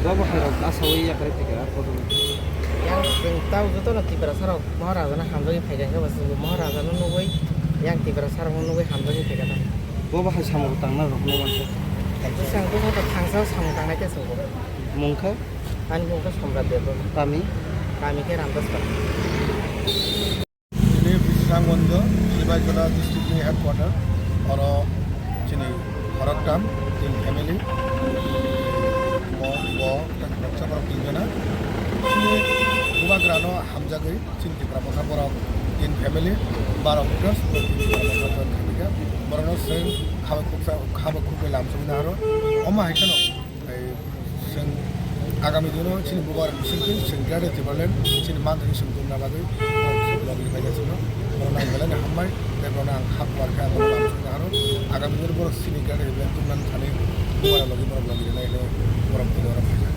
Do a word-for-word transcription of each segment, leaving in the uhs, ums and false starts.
Bo bo hai rok asawi yakarwi thwikha, kotor. Yang chwng tao jotono Tiprasa rok Maharaja no hamjagwi phaikha, hwnkhe bo chwngbo Maharaja no nugwi yang Tiprasa rok no nugwi hamjagwi phaikha tamo. Bo bo hai samung tangna rok no mansa. Bwsang bwsang to thangsa samung tangnai khe chwngbo. Mung khe? Ani mung khe Somrat Debbarma. Kami? Kami khe Ramdas Para. Ini Bisramganj, Sivaijala district ni headquarter. Oro chini khoroktham, tin family. Bo, bo, tei khoroksa borok tin jona. Chini bubagrano hamjagwi, chini Tipra Motha borok tin family, baro voters, borok tin Tipra Motha join khaikha. Borokno chwng khabak khuksa, khabak khukbai lamsogwi naharo. Omo hai kheno, tei chwng agami dino chini bubar bisingtwi chwng Greater Tipraland chini manthani chwng tubuna bagwi borok chwng logi phaikha chwngno. Borokno ang belai no hambai, tei borokno ang hak kuar khe ang borokno lamsogwi naharo. Agami dino borok chini Greater Tipraland tubunani thani bubar logi borok logi rwnai hinwi borok tini oro phaikha.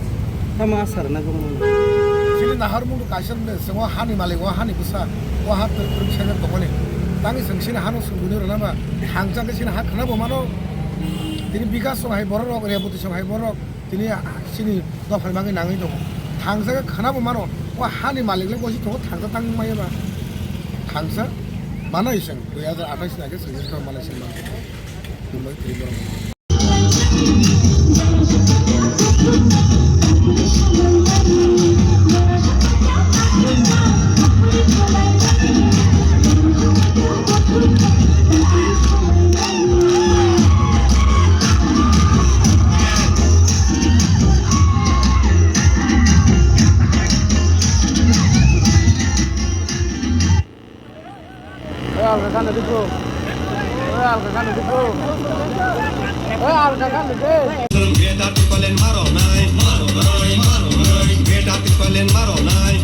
Tamo asar na gumung? Chini naharmung kaisa de chwng o hani malik, o hani bwsa, o ha twrwk twrwk sengkhe tongmani. Tangwi chwng chini hano chwng buino rwna ba, thangsa khe chini ha khwna bo mano. Tini bikas song hai borok rok, reboti song hai borok, tini chini dophani bagwi nangwi tongo. Thangsa khe khwna bo mano, o hani malik le bosi tongo, thangsa tang maya ba. Thangsa mano iseng, dui hajar athais ni age chwng khe mano iseng mano. Mumbai, Tripura. Oy, alga kano dikho. Oy, alga kano dikho. Oy, alga kano de. Greater Tipraland maro nai, maro nai, maro nai. Greater Tipraland maro nai,